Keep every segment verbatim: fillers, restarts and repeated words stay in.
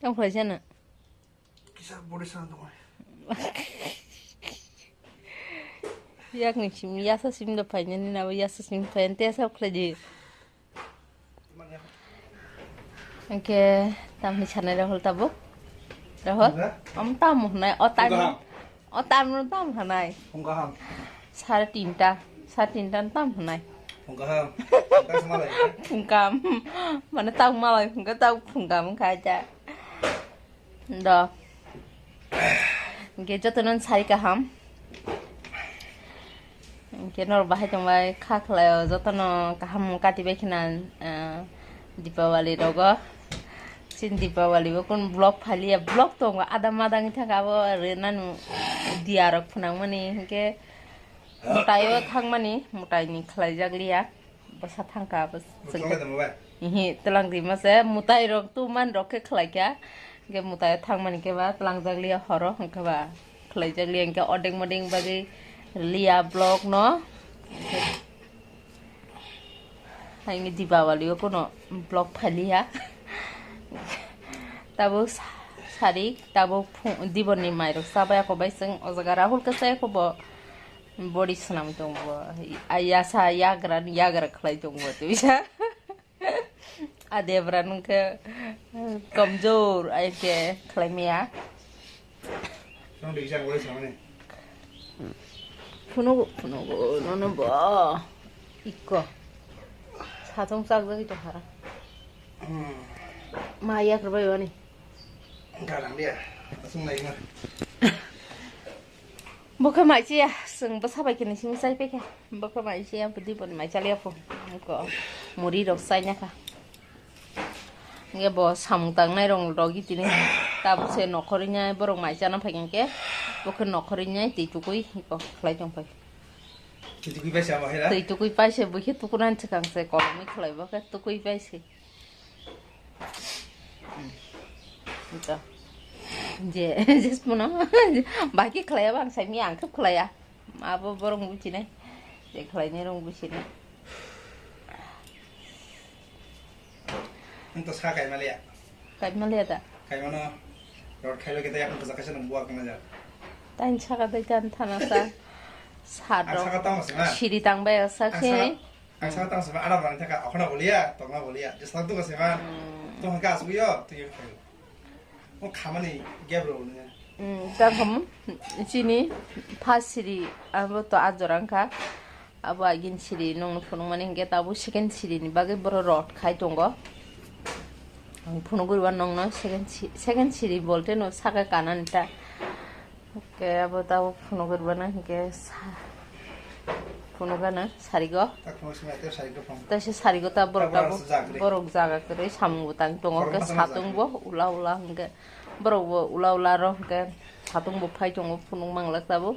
Tamo khlai jana. Kisa body sana tongo. Yakni simi yasa simi da painani na yasa simi painani te sa khlai di. Hingke tamni sanai Rahul tabuk. Rahul, Enggak. Om tam hwnai, o tam, Enggak. O tam no tam hwnai. Phung kaham. Sare tinta, sare tinta no tam hwnai. Phung kaham. Phung kaham malai. Phung kaham. Mane tang malai, phung kaham, tang phung kaham kha ja. Do. Hingke jotono sari kaham. Hingke norok bahai tongbai kha khlaio, jotono kaham kati bai khina, ah, Dipawali rogo. Chin Dipawali bo kun vlog phaliya, vlog tongo, ada madang thangka abo rwnanu diya rok phwnangmani, hingke mutaio thangmani, mutaini khlaijak liya. Bwsa thangka, bwsa Mutai da mubai. Ihi, twlang rima se, mutai rok tu man rok khe khlai kha. Hingke mutai thangmani khe ba, twlang jak liya horo, hingke ba, khlai jak liya, hingke odeng modeng bagwi liya vlog no. Haini Dipawali o kuno vlog phaliya. Tabuk sa-, sari, tabuk phu-, diboni mai rok chabai ako bai chwng o jaga Rahul khe chai ako bo. Body swnam tongbo, ayasa yagra yagra khlai tongbo twisa. Adebra nungkhe kamjor aike khlai maya. Nang dikisa body samani. Phunugo, phunugo, nono bo. Ikko. Satung chak jagwi tongkhara. Hmm. Ma yagra bai wani. Galang dia. Asung lai ma. Bokhe mai chiya, chwng bwsa bai khe ni simi chai pekha. Bokhe mai chiya, bwdwi bo mai chaliya pho. Ko muri rok chaina kha. Nge bo samung tangnai rong rogi tini. Tabuk se nokhorwi nyai borok mai chana phai khe. Bokhe nokhorwi nyai twi tukui ko khlai tong phai. Twi tukui paisa bo hera? Twi tukui paisa bo khe tukunan chwkang se kolomwi khlai bo khe tukui paisa. Ito. Je, jesmono. Baki khlaiya bang saimi ang khe khlaiya. Abo borong buchine. Je khlaini rong buchine. Ang to sa kai malia. Kai malia da. Kai mano. Rot khailo kita yang to sakasa nang buak na ja. Tain saka dai tan thana sa. Sa Ang dok. Saka tamo sima. Siri tang bai sa Ang khe. Saka Ang sa tang sima, ada barang thaka, akhona bolia, tongna bolia, je sa tu ka sima, Hmm. Tu hangka asuk yo, tu yo khayo. O khamani gap ro ne. Hmm, tang kham, chini, first siri, abo to ajor angkha, abo agin siri, nong no phunuk mani hingke, tabo second siri ni bagwi boro rot khai tongo. Ang phunuk guriba nong no second si-, second siri bolte no saka kanan ta. Oke, abo tabo phunuk rwna hingke sa-, phunuk gana sarigo. Tak phunuk sima te sarigo phang. Taisa sarigo ta borok Abo tabo, arsa jagre. Borok jaga kwrwi samung bo tang tongo, Borok hingke masama satung jagre. Bo ula ula hingke borok bo ula ula ro hingke satung bo phai tongo phunuk manglak tabo.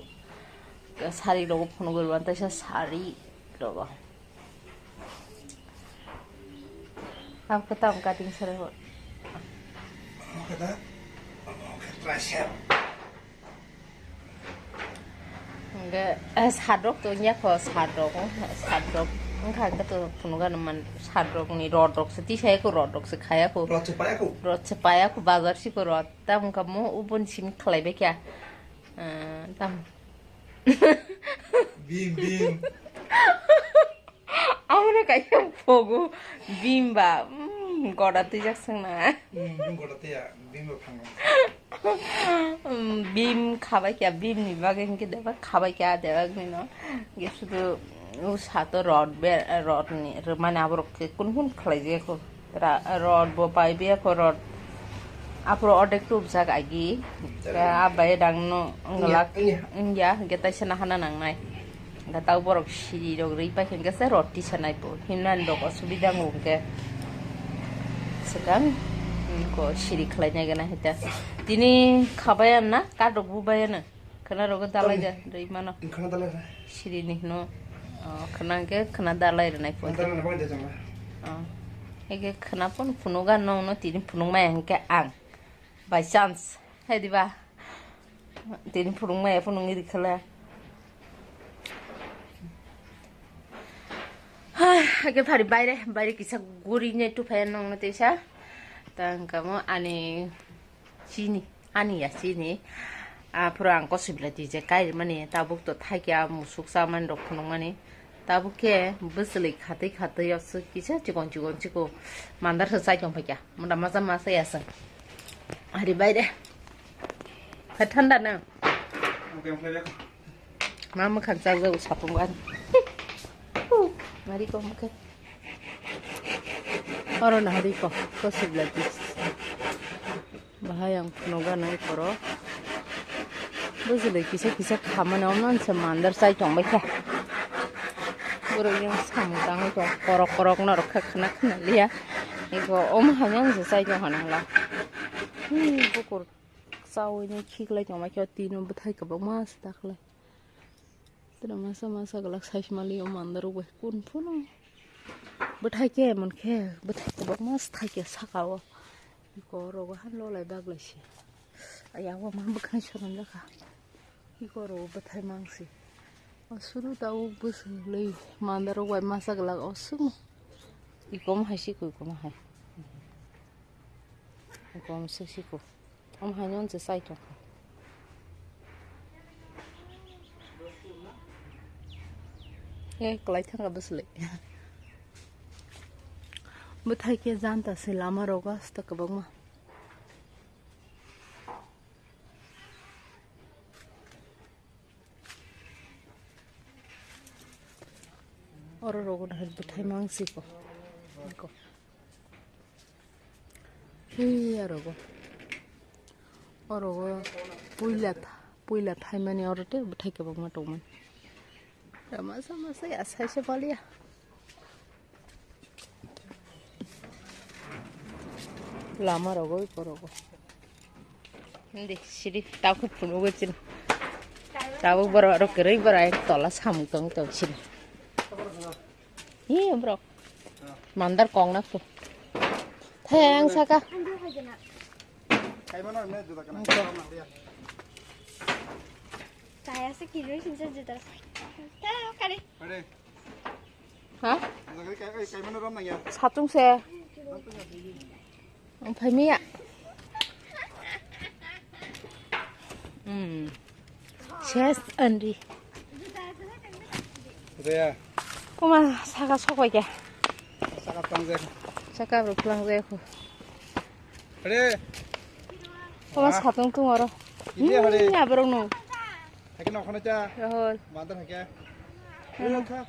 Ke sari rogo phunuk rwna taisa sari rogo. Ang khe tamo cutting sari hor. Ang khe da, ang khe tricep. Hingke, eh, sadrok to wngya kho, sadrok, sadrok wngkha hingke to phunukgano man, sadrokni rodrok se tisaya kho, rodrok se khaya kho. Rot se paya kho. Rot se paya kho, bazar si kho rot. Tamo wngkha mo, uboni simi khlai bai kha. Eh, tam. Bim, bim. Abono kaisa pogo bim ba, mm, goda twijak songna. Hmm, bim goda twiya, bim bo phango. Mm, bim khabai kya, bim ni bagwi hwnkhe deba khabai kya, deba hwnkhe no. Hwnkhe sudu o sato rod be, rod ni, mane aborok khe kun kun khlai jaya kho. Ra-, rod bo pai biya kho rod. Aphuru ordek tubjak agi. Tara. Abai dang no wngya, wngya. Wngya, hwnkhe taisa nahana nangnai. Hwnkhe tau borok siri rok rwi pai khe hwnkhe se rod tisa nai bo. Himnani rok osubida wng khe. Swkang, hmm, ko siri khlai nai gana hita. Tini khabai ano na, kadok bubai ano. Khwna rogo dalai Tamo. Da, rwi mano. Khwna dalai rw. Siri ni hino, oh, khwna hwnkhe khwna dalai rwnai po. Khwna dalai rwna bagwi da jama. Oh. Eke khwna phone phunuk ga nong no tini phunuk maya hwnkhe ang. By chance. Hai diba? Tini phunuk maya phunuk ni rikhala. Hai, eke phari baire, baire kisa guri ne tuphaya nong no tisa. Tang kamo ani Chini, ani ya chini. Aphuru ang kosibla twi je kairmani, tabuk to thaikya musuk chamani rok phunukmani. Tabuk khe bwchwlwi khatwi khatwi aswk kisa chikon chikon chikon mandar se chai tong phaikya. Munda masa masa ya se. Hari bai de. Kha thanda na. Ma mwkhang chak jago sapung ban. Mari ko mukhe. Oro na hari ko, kosibla twi. Bahai ang phunukgana ikhoro. Bwchwlwi kisa kisa khamani omno se mandar chai tongbaikha. Borok yang samung tangwi tong korok korok norok kha khna khna liya. Iko omo hai yang se chai tongkha nangla. Hi bukur chawi ni khiklai tongbaikha tino bwthai kwbangma se dakhwlai. Tere masa masa glak sai mali o mandar rok bai kun phano. Bwthai khe mon khe bwthai kwbangma se thaikhe saka o. Iko rogo han lolai baglai se. Ayang bo ma bwkhani sorom jakha. Iko rogo bwthai mangsi. O suru ta o bwswlwi mandar rok bai masa glak o sung. Iko mo hai siko iko mo hai. Iko mo sik siko. Omo hai no se chai tongkha. E kwlai thangkha bwswlwi. Bwthai khe janta se lama rogo asta kwbangma. Oro rogo dahai bwthai mangsiko. Iko. Hiya rogo. Orogo puila tha-, puila thaimani oro tei bwthai kwbangma tongmani. Masa masa ya saisa baliya. Lama rogo iko rogo. Hindi, sidi, tau khe phunukgo chini. Tabuk borok aro kwrwi borok ayang tola samung tong tong sini. Hi, borok. Mandar kong nak tu. Thayang saka. Kaya se kiri sini saja. Kare. Ha? Satung se. Ang phai miya. Hmm. Ses andi. Reya. Kuma saka sok bai kya? Saka plang jek. Saka bro plang jek. Are. Kuma satung tung aro. Ini are. Hmm, ya bro no. Hakin okhana cha. Rohol. Mandar hakya. Hei kha.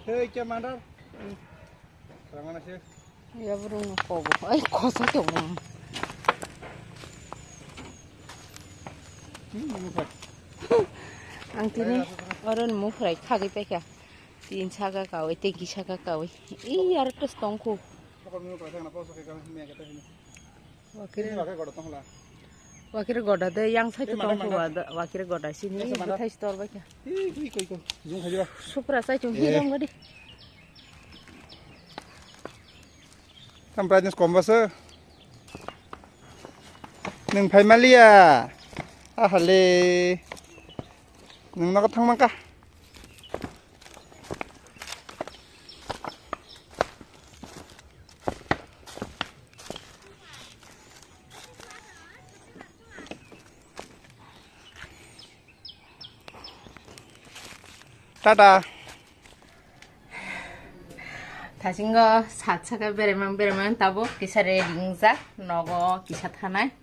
Hei kya mandar. Rangana se. Ya bro no kobo. Ai kosa to. Ang tini oron mufrai khagwi paikha. Tin saka kawi, tengki saka kawi. Ih, aro tos tongkhu. Wakire, wakire goda de yang sai tongkhu, wakire goda sini bwthai stor baikha. Supra sai tong hi dong gadi. Tam brightness kom basa. Nung phai maliya. Ahale. Nung nogo thang mangka. Tata. Thasingo sat saka beremang beremang tabuk kisa ready wngjak, nogo kisa thanai.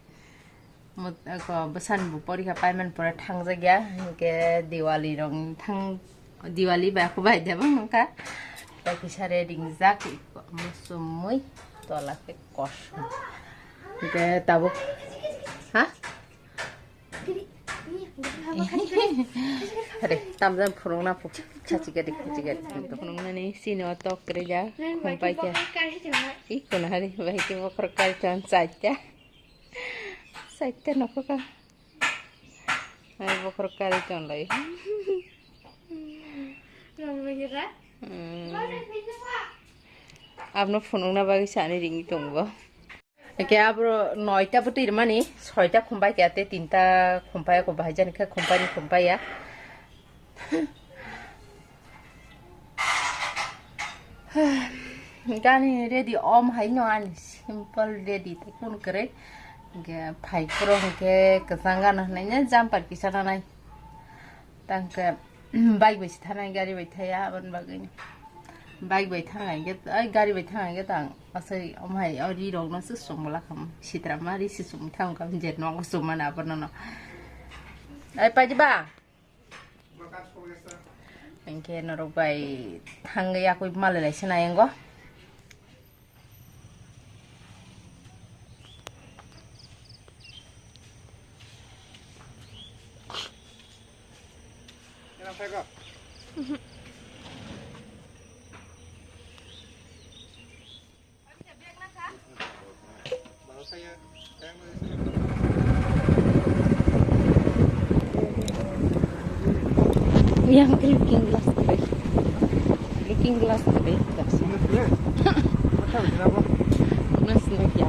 Mut-, ko bwsani bo porikha paiman pore thangjak ya, hinkhe Diwali rok thang, Diwali bai khe bai debang nangkha. Tei kisa ready wngjak, musumui tola khe kosom. Hinkhe tabuk, ha? Hare, tamjani phunukna phu-, khachi gadi, khachi gadi. Phunuknani sini o tok kwrwi ja, khum paikha. I kono hari, bahai khe bokhorok kari ton chaita. Chaita nokho ka. Ai bokhorok kari ton lai. Hmm. Abno phunukna bagwi sani ringwi tongo. Eke abro noita bwtwi rwmani, soita khumbai khe, tei tinta khumpai, ako bahai jani khe khumpai ni khumpai ya. Gani ready om hai no ani simple ready, tei kun kwrwi. Hingke phai phuru hingke kwchang gana hinui jumper kisa nanai. Tangke bike bai se thanai, gari bai thaya, aboni bagwi bike bai thang hingke, ai, gari bai thang hingke tang asai omhai o ri rok no se chwng bwla kham sitra ma ri se chwng thang kham je nok chwng mani abono no. Ai, paidi ba? Hingke norok bai thangwi yakui malai lai se nai ango. Yang looking glass tadi. Looking glass tadi. Nasi lagi.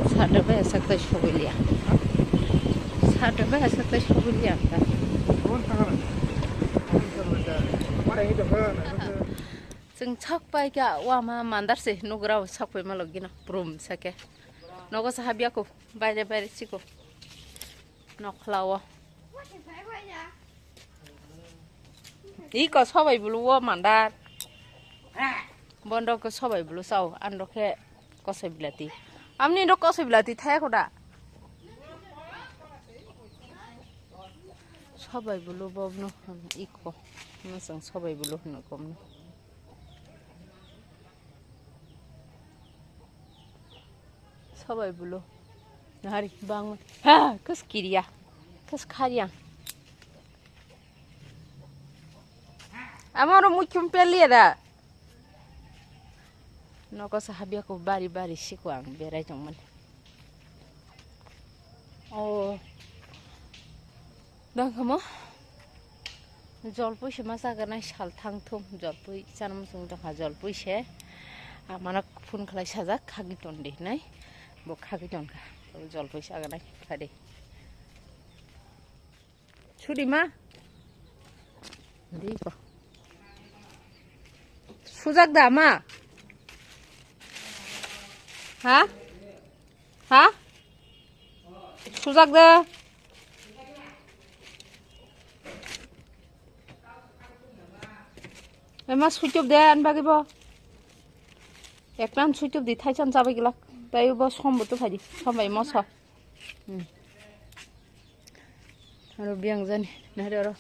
Sado ba sak tai sobiliya. Sado ba sak tai sobiliya ta. Chwng sak pai kha wama mandar se nugra sak pai ma logino prum sake. Nogo sa habya ko baire baire chiko. Nokhla o. Iko sobai bulu o mandar. Bondo ko sobai bulu sao ando khe kosoi bilati. Amni ndo kosoi bilati thaya koda. Sobai bulu bobno iko. Masang sobai bulu hino komno. Sobai bulu. Nahari bang. Ha, kus kiriya. Kus khariya. Amaro muchum peliya da. Noko sa habya ko bari bari siko ang berai tongmani. Oh. Dangkamo jolpui se ma chaganai sal thang thung jolpui chana muchung tongkha jolpui se amano phone khlai sajak khagwi ton di hinai bo khagwi tonkha jolpui chaganai phadi sudi ma di ko sujak da ma ha ha. Sujak de. Ema suitop de an bagwi bo. Eklan suitop di thaicham chabai glak. Tai bo som bo to phai di. Som bai moso. Hmm. Aro biyang jani nari aro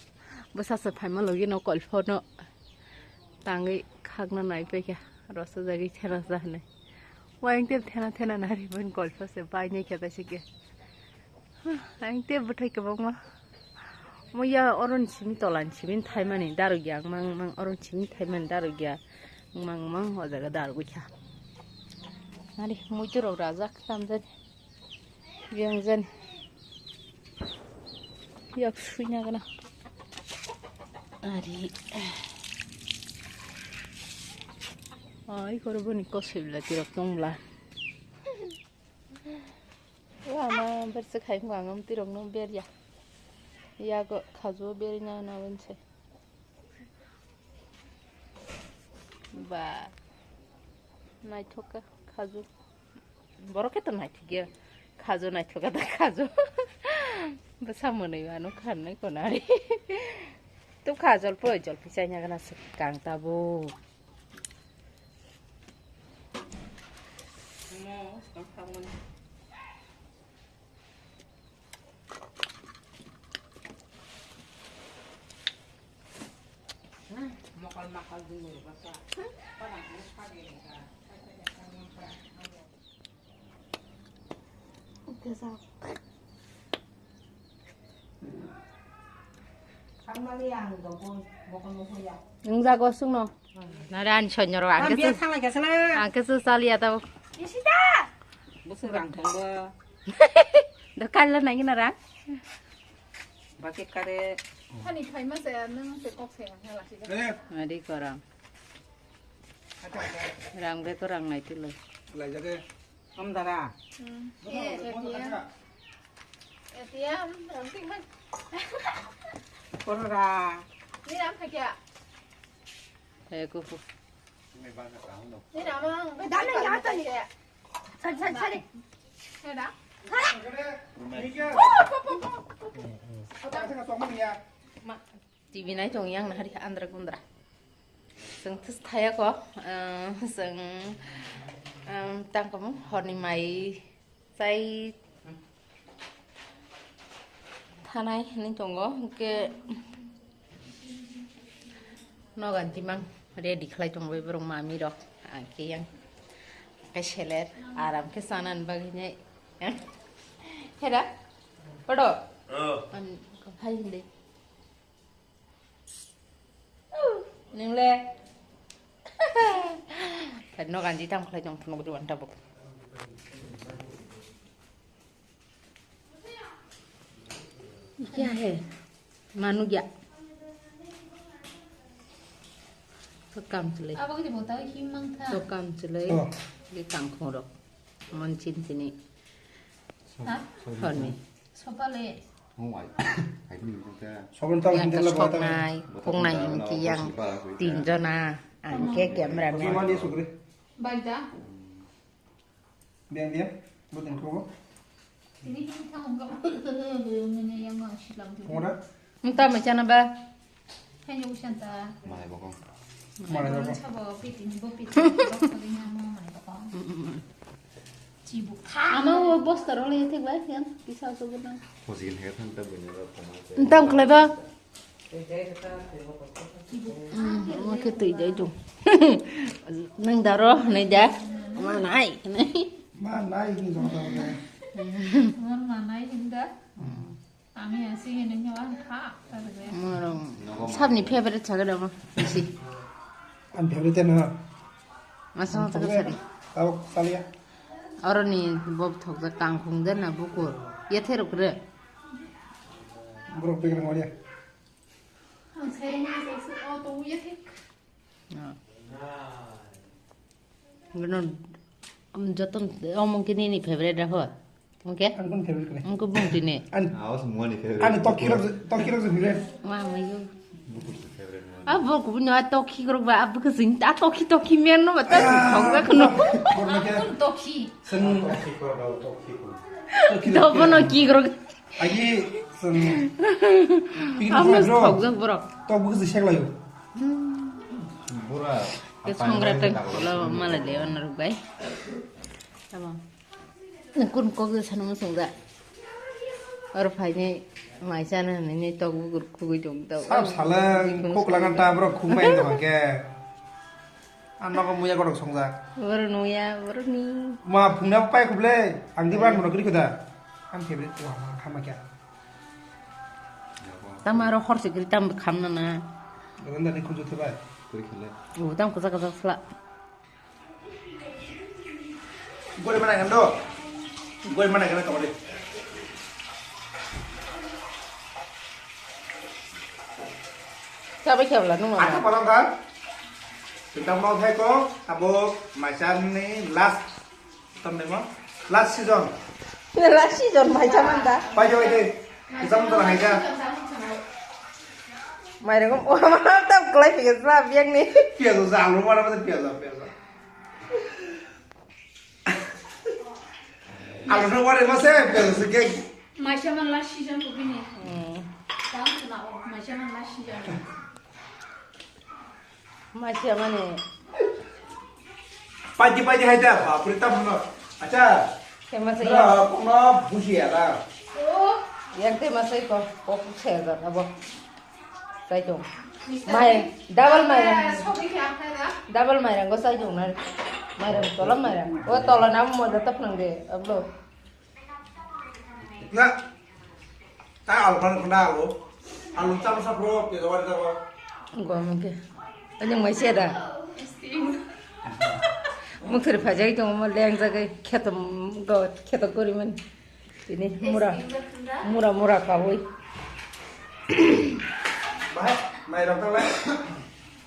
bwsasa phaima logi no kolpho no tangwi khakna nai paikha aro sujagwi thena sa hinui. Wa ang tep thena thena nari bun kolpho se bai nai khe ta sikhe. Ang tep bwthai kwbangma. Muya oron simi tolan simi thaimani darugya mang mang oron simi thaimani darugya mang mang o jaga darugwi kha. Nari muitu rok rajak tamjani. Yang jen. Yak suina gana. Ari. Ai, koro boni kosoi bla tirok tong bla. Wa ma berse khai ko angam tirok no ber ya. Ya go khajo beri na na wense. Ba. Naithok kha khaju. Borok khe to naithok ya. Khaju naithok kha da khaju. Bwsa mwnwi mano kharnai konari. Tu kha jolpoi jolpoi chaina gana swkang tabo. Wngjago chwngno. Nare ani soinyorok ang khe chwng chaliya tabo. Bwswk rang thangbo. Dokan lo nangina rang. Baki kare. Hani phaima se nwng se kok se hangha lasi. Adi korang. Rang be korang nai tulo. Laijade. Hamdara. Hmm. Eh, A T M. A T M, rang ting han. Korora. Ni rang kha kya? He kupu. Dame ya tani. Sari, sari, sari. T V nai tong yang nahari andra gundra. Seng tus thaya ko, eh, seng, em, tangkamu horni mai chai thanai hinwi tongo, hwnkhe noga dimang ready khlai tongbai borok mami rok, ang khe yang khe seler aram khe chanani bagwi nai. Hera, podo? Oh. An, hai hindi. Nungle. Tadi no ganji tam khlai tong phunuk duan tabuk. Kya hai? Manu kya? To kam chale. Abo kiti bota him mang tha. To kam chale. Oh. Ye kang khoro. Mon chin chini. Ha? Horni. Sopale. Oh, I, I didn't know that. Sobon tam yang hindela bota. Soknai, khongnai hingki yang tin jona. Ang khe camera man. Bagi mandi sugri. Bagi da. Biang, biang. Buat yang kau. Ini hingki tang enggak. Ini yang mau silam tu. Khongra? Entah macam apa. Hanya usan ta. Mana bokong? Mana bokong? Sabo piti ni bo piti. Bokong ni amo mana bokong? Chibuk tha. Ama wo bosta role thik bai yang kisa so guna. Hosigin he than ta bini ro tama. Entam khlai ba. Chibuk tha. Oke tui jai tu. Nang daro nai ja. Ma nai. Ma nai ni jong ta. Mon ma nai hinda. Ami asi hini nyawa kha, ta de. Morong. Sabni favorite chaga dama. Bisi. An favorite na. Masang chaga sari. Tau salia. Oro ni bob thok ja kangkhung ja na bukur. Ya therok re. Borok begrang waria. Ang sering masuk auto ya thik. Gano, um, joton, omong kini ni favorite da ho. Oke? Ang kun favorite kene. Ang kun bung tini. An, Awas semua nih favorite. An toki rok, toki rok favorite. Wah, mayo. Buku tuh favorite semua. Ah, bo kubu nyawa toki rok ba, abu kesing, ah, toki, toki men no, bata, Ah, thok ba kuno. Kurna kya? Toki. Sen. Toki ko, toki ko. Toki ko. Dobo no ki rok. Agi sen. Pigno Abu sa bro. Thok jak borok. Tok bu kesing sek layo. Bura. Ke songra tang lo mala le on rok bai. Tamo. Kun kok de sanung sungda. Or phaini mai chana hinwi tok bukur khugui tong tao. Sab sala khuk langan ta borok khuk bai tong ke. Ano ko muya gorok songjak. Boro nuya, boro ni. Ma phungna pai khuble. Ang di ban mono kri khuda. Ang favorite ko ma khama kya. Tama ro hor sikri tam khamna na. Ganda ni khunju thibai. Kri khule. U tam kasa kasa sla. Gori mana kan do? Gori mana kan kamari? Sabai khabla nung Ata mama. Palang kan? Tentang mau thai ko, abo macam ni last, tam demo, last season. Last season mai jaman da. Pai jawai de, exam to hai ja. Mai rengom, o ma tam klai pige sa biang ni. Piazo za, alu mana mana piazo, piazo. Alu no wari mase, piazo se ke. Maisa man last season ko bini. Hmm. Tam na o, maisa man last season. Maisa mane. Paji paji hai da, bapre tam no. Acha. Kema se Bra, ya. Kono busi ya da. O. Yang te masai ko, ko se da abo. Saitung. Mai, double mairang. Double mairang go saitung na. Mairang tola mairang. O tola na mo da tap nang de, ablo. Na. Ta alu kan kena alu. Alu cham sa bro, pia jawar ta ba. Go mo ke. Ani mai se da. Mukthari phajai tong mo leng jagai kheto go kheto gori man. Tini mura, mura, mura kawi. Bahai, mai rok tang lai.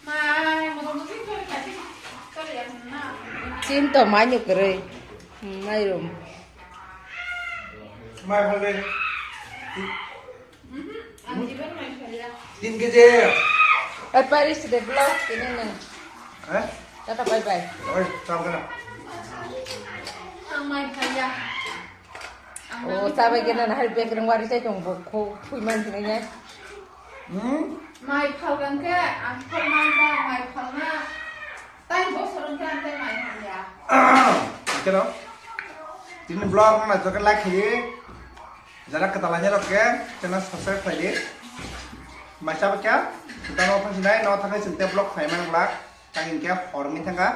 Mai, motor motor kori kasi, kori ya na. Chin to mai nyu kere. Mai rum. Mai phale. Mhm, ang jiban mai phale. Tin keji. Eh, Paris de vlog ini nang. Eh? Tata bye bye. Oi, chao kana. Ang mai phaiya. Ang O nang sabai gena na hari bek reng wari chai tong bo kho phui man sinai ya. Hmm? Mai phal kan ke, ang phal man ba mai phal na. Tai bo sorong ke ang tai mai phaiya. Kero. Tini vlog na joke like khaye. Jara kwtal lainai rok khe channel subscribe khlai di. Mai chaba kya? Kita no phasinai no thakai sinte vlog khlai man glak. Tang hinkhe hor wngwi thangkha.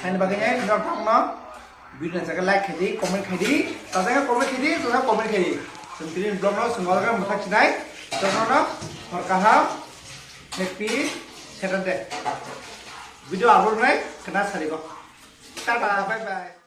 Haini bagwi nai norok thangno video naisakhe like khaidi, comment khaidi, tajakhe comment khaidi, tajakhe comment khaidi. Chwng tini vlogno chwng already mwthak sinai. Chwngno hor kaham, happy Saturday. Video upload nai khna sarigo. Tata, bye bye.